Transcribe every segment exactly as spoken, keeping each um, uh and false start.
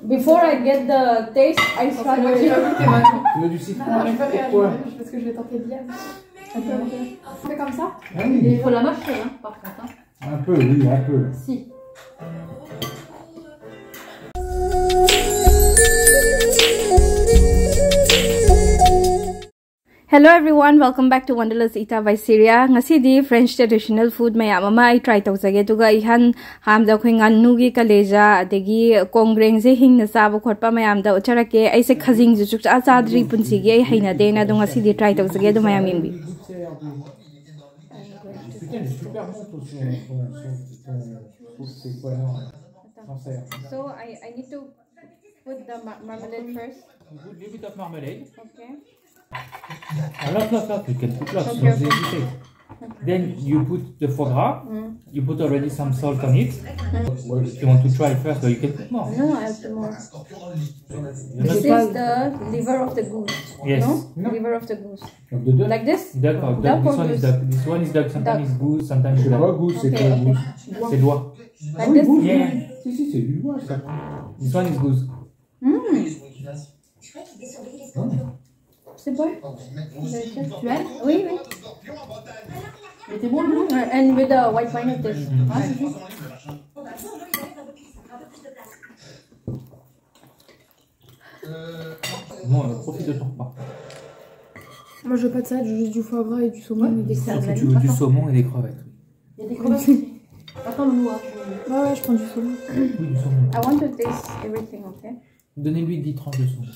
Before I get the taste, I start watching. Tu veux du citron, Non, non, je Alex, peux pourquoi réagir parce que je vais tenter bien. Attends, attends. On fait comme ça. Ah oui. Il faut la mâcher, hein, par contre. Hein. Un peu, oui, un peu. Si. Hello everyone, welcome back to Wanderlust Eater by Syria. ꯉꯁꯤꯗꯤ French traditional food ꯃꯌꯥꯝ ꯑꯃ ꯑꯩ try ꯇꯧꯖꯒꯦ, ꯑꯗꯨꯒ ꯏꯍꯥꯟ ꯍꯥꯟꯕꯗ ꯑꯩꯈꯣꯏ ꯉꯥꯅꯨꯒꯤ ꯀꯂꯦꯖꯥ ꯑꯗꯒꯤ ꯀꯣꯡꯒ꯭ꯔꯦꯡꯁꯦ ꯍꯤꯡꯅ ꯆꯥꯕ ꯈꯣꯠꯄ ꯃꯌꯥꯝꯗ ꯎꯠꯆꯔꯛꯀꯦ꯫ ꯑꯩꯁꯦ ꯈꯖꯤꯡꯁꯨ ꯁꯨꯡꯆꯥ ꯆꯥꯗ꯭ꯔꯤ ꯄꯨꯟꯁꯤꯒꯤ, ꯑꯩ ꯍꯩꯅꯗꯦꯅ, ꯑꯗꯣ ꯉꯁꯤꯗꯤ try ꯇꯧꯖꯒꯦ, ꯑꯗꯨ ꯃꯌꯥꯝ ꯌꯦꯡꯕꯤꯌꯨ꯫ Putain, il est super bon ton, ton, ton, ton, ton- c'est quoi, non, cancer. So I, I need to put the ma- marmalade first. You put a little bit of marmalade. Okay. A lot, lot, lot. You can put lots. Okay, Don't okay. hesitate. Then you put the foie gras. Mm. You put already some salt on it. Well, if you want to try first, but you can put more. No, I have to more. You This know- is the liver of the goose. Yes. No? Liver of the goose. Of the duck? Like this? Duck, or Duck duck. This or one is goose? Duck. This one is duck. Sometimes Duck. It's goose, sometimes Okay, it's duck. okay. C'est l'oie. Like this? Yeah. Si, si, c'est du noix, ça. This one is goose. Mm. C'est bon? Tu aimes? Oui, oui. Il était bon, non? Mm, and with the white wine it is. Mm. Ah, c'est bon. Bon, euh, profite de ton repas. Moi, je veux pas de salade, je veux juste du foie gras et du saumon. Des Surtout, salades. tu veux du saumon et des crevettes. Il y a des crevettes aussi. Attends, Loulou, hein. Ouais, ouais, je prends du saumon. Oui, du saumon. I want to taste everything, okay? Donnez-lui dix tranches de saumon.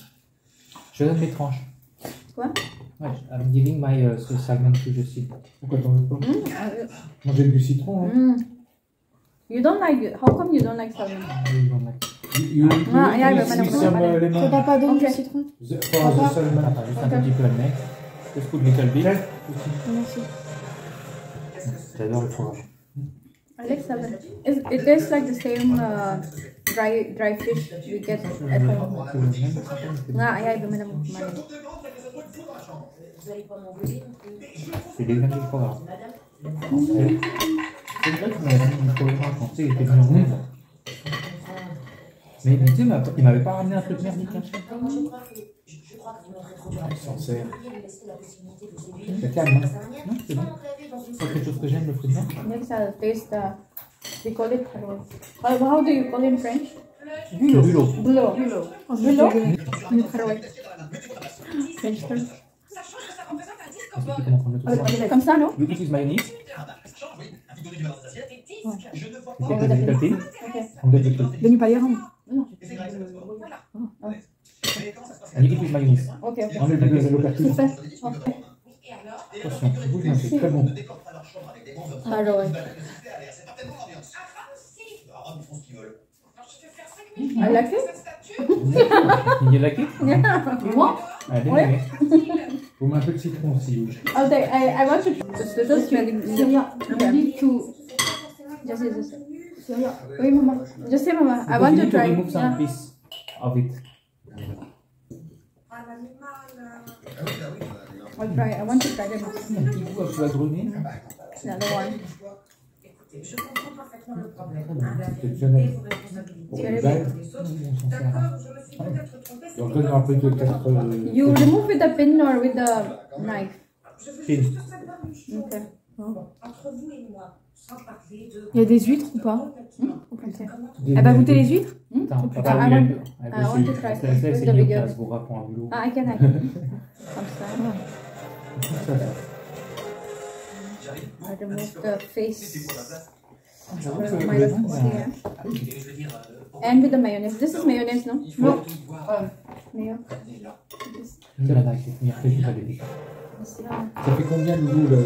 Je donne mes tranches. Quoi? Ouais, I'm giving my uh, segment to Justine. Pourquoi t'en veux pas? Mm, uh, Moi, j'aime du citron. Hein. mm. You don't like it. How come you don't like salmon? I really don't like. You, you, Ah, yeah, you but see madame, some madame. uh, lemon? Faut pas, pas donner Ok. du citron. The, for the salmon. Attends, juste un petit peu le mec. Just put little bit. Tiens. Merci. J'adore le foie gras. I like salmon. It's, it tastes like the same uh, dry dry fish we get at home. Nga, ay, ay, bumili mo. C'est des graines de foie gras. C'est vrai que ma une foie gras quand tu sais, il était bien rouge. Mais il me dit, mais attends, il m'avait pas ramené un truc merdique, hein. Sincère. C'est calme, hein ? Non, c'est bon. C'est quelque chose que j'aime, le fruit de mer. Next, I'll taste the. We call it tharoi. How, how do you call it in French? Bulot. Bulot. Bulot. Bulot. Tharoi. French fry. Explique comment prendre le truc. Comme ça, non? You eat with mayonnaise. Ouais. You take the little thing. Okay. And then you take. Then you put it on. And you eat with mayonnaise. Okay. Enlève le, le, le C'est fait. Attention, tu bouges, mais c'est très bon. Tharoi. I like it. You like it? Moi? Ah, bien Ouais. Aimé. Vous mettez un peu de citron aussi. Oui. Okay, I, I want to. This little smelling. Syria. We need to. Just, just. Syria. Oui, maman. Je sais, maman. I want to You try. remove some Yeah. Piece of it. I'll try. I want to try them. Un petit goût un peu agruné. Another one. C'est bien. Au Pays-Bas, on s'en sert. Donc là, il y a un peu de quatre. Euh, You remove with a pin or with a knife? Pin. Okay. Il y a des huîtres ou pas? Okay. Des- Elle va goûter les huîtres? Attends, Putain, pardon, I mais want- elle veut I want to essayer. try Celle-là, with c'est the mieux, bigger. Ça se bourra pour un boulot. Ah, I can, I can. Comme ça. Tout ça, ça. I remove the face. J'avoue que My le love goût, for euh, here. And with the mayonnaise. This is mayonnaise, no? Non. Mayo. Je la vais essayer. Peut-être que je vais aller. Ça fait combien, Loulou, le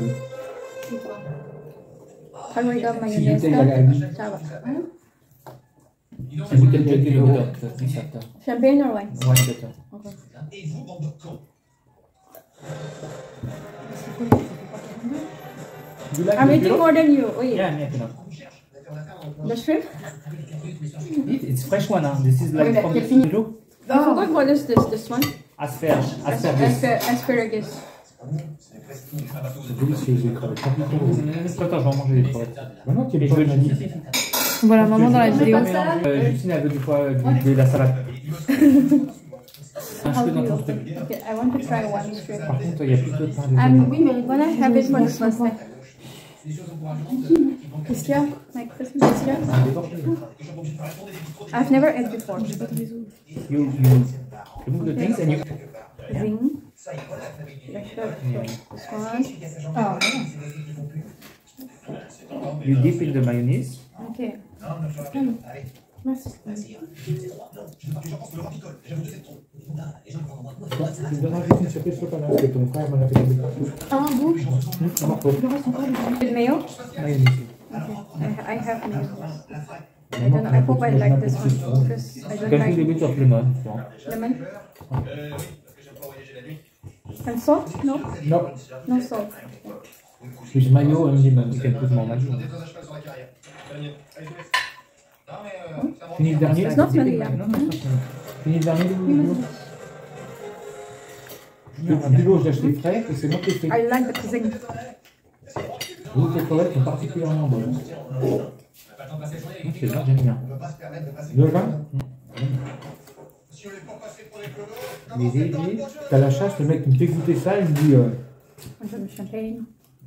Tharoi got si mayonnaise. bouteille à la vie? Ça va. Si bouteille de l'odeur, ça, ça, ça. Champagne or wine? Wine better. Okay. You like I'm the eating pillow? More than you. Oh, yeah. Yeah, me, I cannot. The shrimp? It- It's fresh one, huh? This is like Wait, from I the think- pillow. I forgot what is this, this one? Asperge, asperges. Asper- asparagus. C'est délicieux, les crevettes. Franchement, Attends, je vais en manger des crevettes. Maintenant, tu Et es je pas vais le Mani. chercher. On voit la maman dans la vidéo. Euh, Justine, elle veut du pois, euh, du- de la salade. Un cheveu dans ton truc. Okay, I want to try one strip. Par contre, il y a plus de pain de Um, oui, mais when I have it for the first time. Qu'est-ce qu'il y a? Like Christmas, qu'est-ce qu'il y a? I've never had before. You, you remove the things and you, Zing. This one. You dip in the mayonnaise. Okay. Merci. Je te donne juste une surprise, je peux pas, parce que ton frère m'a fait des Un goût. Un morceau. With mayo? Mayonnaise. I, I have mayo. I don't know. I hope I like this one because I don't Quelques like débits of lemon, tu vois. Lemon. And salt? No? Non, No salt. With mayo and lemon, you can put more mayo. Fini le dernier. It's not smelly, Non, yeah. non, c'est pas smelly. Fini le dernier, Lulu. Lulu, j'ai acheté frais et c'est moi qui ai fait. I like the cuisine. Vous, les crevettes sont particulièrement bonnes. C'est vrai, j'aime bien. Le vin. Les aigris. T'as la chasse, le mec qui me fait goûter ça, il me dit, euh, J'aime le champagne.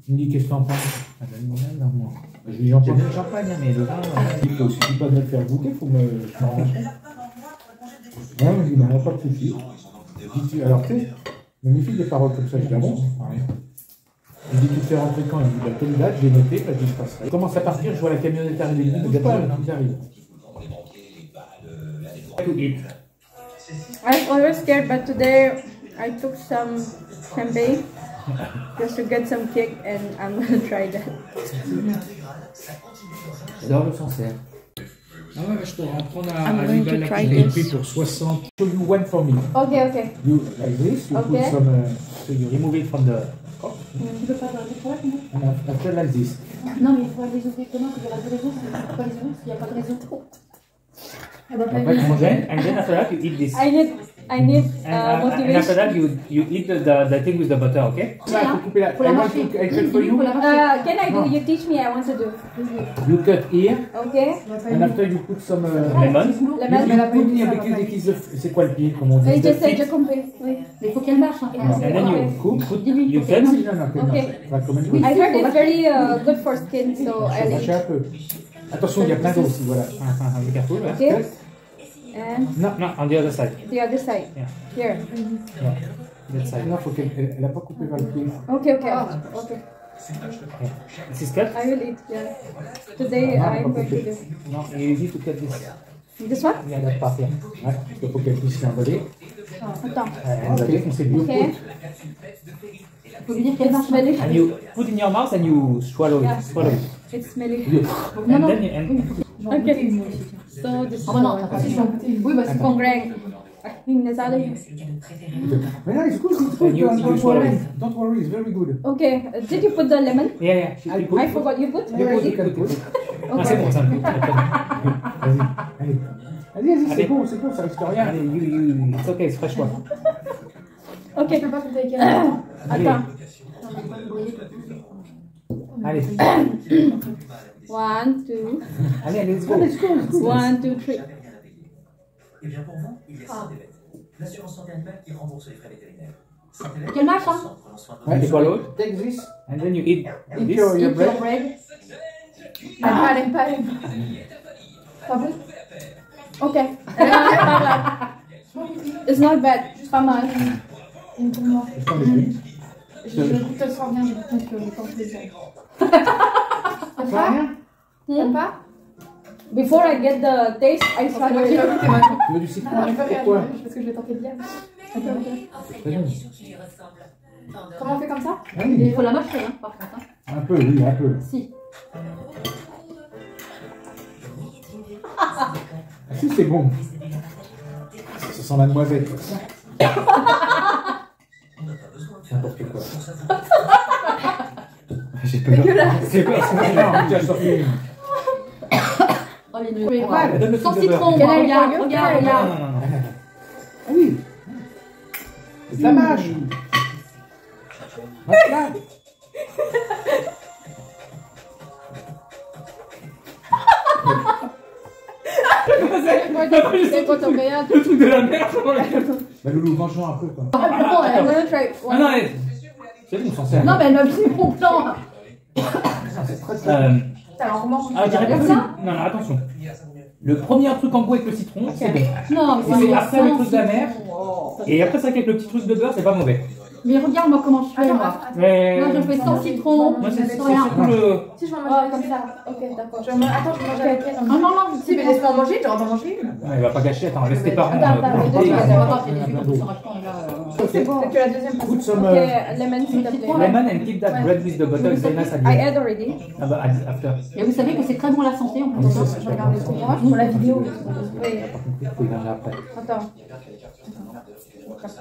il me dit qu'est-ce que t'en penses? Ah ben, moi, non, moi. Je lui dis, j'en prends le champagne, hein, mais le vin. Euh, il faut aussi pas me le faire goûter, faut me. Je m'arrange. Ouais, il dit, bah, pas de soucis. Il dit, alors, tu sais, magnifique des paroles comme ça, je dis, ah bon? Il dit, tu te fais rentrer quand? Il dit, bah, telle date, j'ai noté, bah, je dis, je passerai. Il commence à partir, je vois la camionnette arriver, il dit, bouge pas, il arrive. I was always scared, but today I took some champagne just to get some kick, and I'm gonna try that. J'adore le Sancerre. Ah ouais, je pourrais en prendre à, I'm à going Lidl, to là, try qui est this. Pris pour soixante. So you went for me. Okay, okay. You like this, you Okay. put some. Uh, so you remove it from the. And af- after like this. Non, mais il faut les ouvrir comment? Il y aura du réseau, s'il n'y a pas les oignons, s'il n'y a pas de réseau. Après, and then, and then after that, you eat this. I need I need And, uh, uh, and after motivation. That, you, you eat the, the, the thing with the butter, okay? Là, faut couper la. I want to, I cut for you. Uh, can I do? You teach me. I want to do. You cut here, Okay. and after you put some uh, Lemon. You put here because it is a, c'est quoi le pied, comme on dit? I just say It's a Jacob. Oui. Mais il faut qu'elle marche. Hein. And then you cook, you cut, Okay. like, comme une I heard it's very uh, good for skin, so Ça I'll marche eat. Un peu. Attention, il y a plein d'eau aussi, voilà. Ah, ah, ah, be careful, hein. Okay. And No, no, on the other side. The other side. Yeah. Here. That side. Non, faut qu'elle elle, elle a pas coupé vers le pied. Okay, okay. Okay. This is cut. I will eat. Yeah. Today I'm going to do. No, you need to cut this. This one? Yeah, that part here. Ouais, il faut qu'elle puisse s'envoler. Attends. Euh, and then you put, Okay. Faut lui dire qu'elle It's marche. Smelly. And you put in your mouth and you swallow Yeah. it. Swallow it. It's smelly. And then you, and Okay. So this is Oh bah non, for t'as pas dit. Oui, bah c'est Congrang. Acting Nazale. Mais non, it's good, it's good. Don't, don't worry. Don't worry, it's very good. Okay, uh, did you put the lemon? Yeah, yeah. You put, I forgot you put you put, already. You put, you put. Ah, Okay. C'est bon, ça. Vas-y, allez. Vas-y, vas-y, c'est Allez. Bon, c'est bon, ça risque rien. Allez, you, you, it's okay, it's fresh one. Okay. Allez. Attends. Allez. One, two. Allez, let's go. Let's go, let's go. One, two, three. Eh bien pour vous, il y a ça des bêtes. L'assurance santé animale qui rembourse les frais vétérinaires. Santé Quel match, hein ? Prenons soin de Ouais, You swallow it, take this. And then you eat Eat this. your, your Eat your bread. bread. Pas, pas, pas. Pas bon ? Okay. It's not bad. It's pas mal. It's not bad. Je, je goûte sans rien, je goûte que le temps plaisir. T'aimes pas ? T'aimes pas ? Before I get the taste, I Enfin, start moi, j'ai pas with goûté, moi. Tu veux du citron Ah, je vais pas avec faire quoi ? Parce que je vais tenter de lire. Très bon. Comment on fait comme ça ? Ah oui. Il faut la mâcher, hein, par contre. Hein. Un peu, oui, un peu. Si. Ah si, c'est bon. Ça sent la noisette. N'importe quoi. J'ai peur. C'est quoi, c'est quoi ? Non, tu as sorti. Oh, les nuls. Ouais, donne le Sans fil de citron, beurre. regarde, regarde, Non, regarde. non, non, non. Ah oui. C'est de la mâche. Voilà. C'est quoi ton, c'est quoi ton meilleur? Le truc de la mer. Bah, Loulou, venge-moi un peu, quoi. Ah, bon, I'm gonna try Non, one. Non, allez. C'est bon, on s'en sert. Non, mais elle m'a pris mon plan. C'est très très. Euh, Alors, comment on ah, je dirais pas fait que ça? Non, non, attention. Le premier truc en goût avec le citron, c'est bon. Non, Et c'est après le truc de la mer. Et après, ça, avec le petit truc de beurre, c'est pas mauvais. Mais regarde-moi comment je fais, moi. Mais... Moi, je fais sans citron, Moi, c'est sans c'est rien. surtout le. Si je mange Oh, comme ça. Ok, d'accord. Je mange... Attends, je mange avec elle. Ah non, non, Si, mais laisse-moi manger, genre, on va manger une. Non, il va pas gâcher, attends, laisse tes parents. Attends, attends, euh, attends, goûter. attends, attends, attends, attends, attends, attends. C'est bon. Put some. Ok, Uh, lemon, s'il te plaît. Lemon and keep that bread with the butter, it's very nice at the I end. Add already. Ah bah, at- after. Et vous savez que c'est très bon la santé en plus. Oui, ça, c'est Je regarde pour moi, Pour la vidéo. Oui. Faut y aller après. Attends.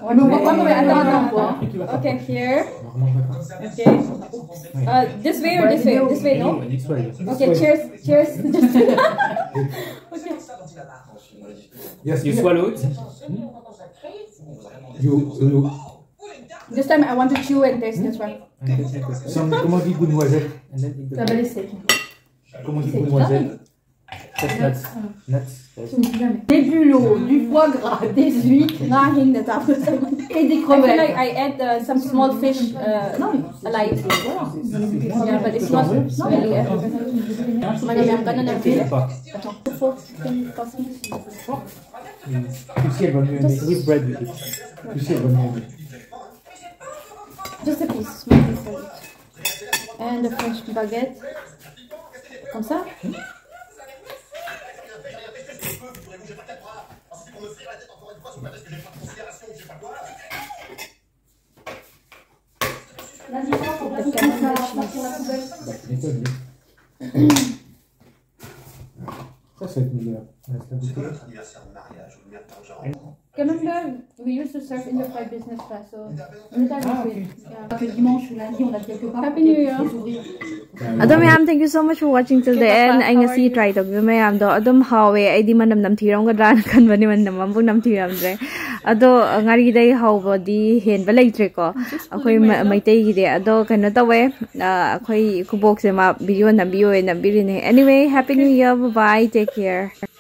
On ne voit pas, mais Attends, attends, attends. Attends. Ok, here. Normalement, je vais pas. Ok. Uh, this way or this way? This way, no? This way. Ok, cheers. Cheers. Yes, You swallow it. You, you, This time I want to chew and taste this one. some, comment on dit, goût de noisette? And then eat the Ça va laisser. Comment on dit, C'est goût de noisette? Chestnuts. Nuts. Des bulots, du foie gras, des huîtres Nah, hang that up. Et des I feel like crevettes. I add uh, some small fish uh, Non, mais alive. Voilà. Yeah, but it's not really. Uh, Madame, I'm gonna Fais feel. Pas. Attends, faut faut pass me. Tu sais, elle va mieux aimer. With bread, we do. Tu sais, elle va mieux aimer. Just a piece. Small piece of it. And a French baguette. Comme ça. Bah, tu m'étonnes. Ça, ça va être meilleur. Ouais, c'est un goûter. Remember, we used to serve in the flight business class, so anytime Ah, we ok. yeah. Le dimanche ou lundi, on a quelques parts. Happy New Year. Pour s'ouvrir. ꯑꯗꯣ ꯃꯌꯥꯝ, thank you so much for watching till the end. ꯑꯩ ꯉꯁꯤ try ꯇꯧꯈꯤꯕ ꯃꯌꯥꯝꯗꯣ ꯑꯗꯨꯝ ꯍꯥꯎꯋꯦ꯫ ꯑꯩꯗꯤ ꯃꯅꯝ ꯅꯝꯊꯤꯔꯝꯒꯗ꯭ꯔꯥꯅ ꯈꯟꯕꯅꯤ, ꯃꯅꯝ ꯑꯃꯐꯥꯎ ꯅꯝꯊꯤꯔꯝꯗ꯭ꯔꯦ꯫ ꯑꯗꯣ ꯉꯥꯔꯤꯗꯩ ꯍꯧꯕꯗꯤ ꯍꯦꯟꯕ ꯂꯩꯇ꯭ꯔꯦꯀꯣ ꯑꯩꯈꯣꯏ ꯃ- ꯃꯩꯇꯩꯒꯤꯗꯤ꯫ ꯑꯗꯣ ꯀꯩꯅꯣ ꯇꯧꯋꯦ, ꯑ, ꯑꯩꯈꯣꯏ ꯈꯨꯕꯣꯛꯁꯦ ꯃꯥ video ꯅꯝꯕꯤꯌꯣ ꯅꯝꯕꯤꯔꯤꯅꯦ꯫ Anyway, happy new year, bye bye, take care.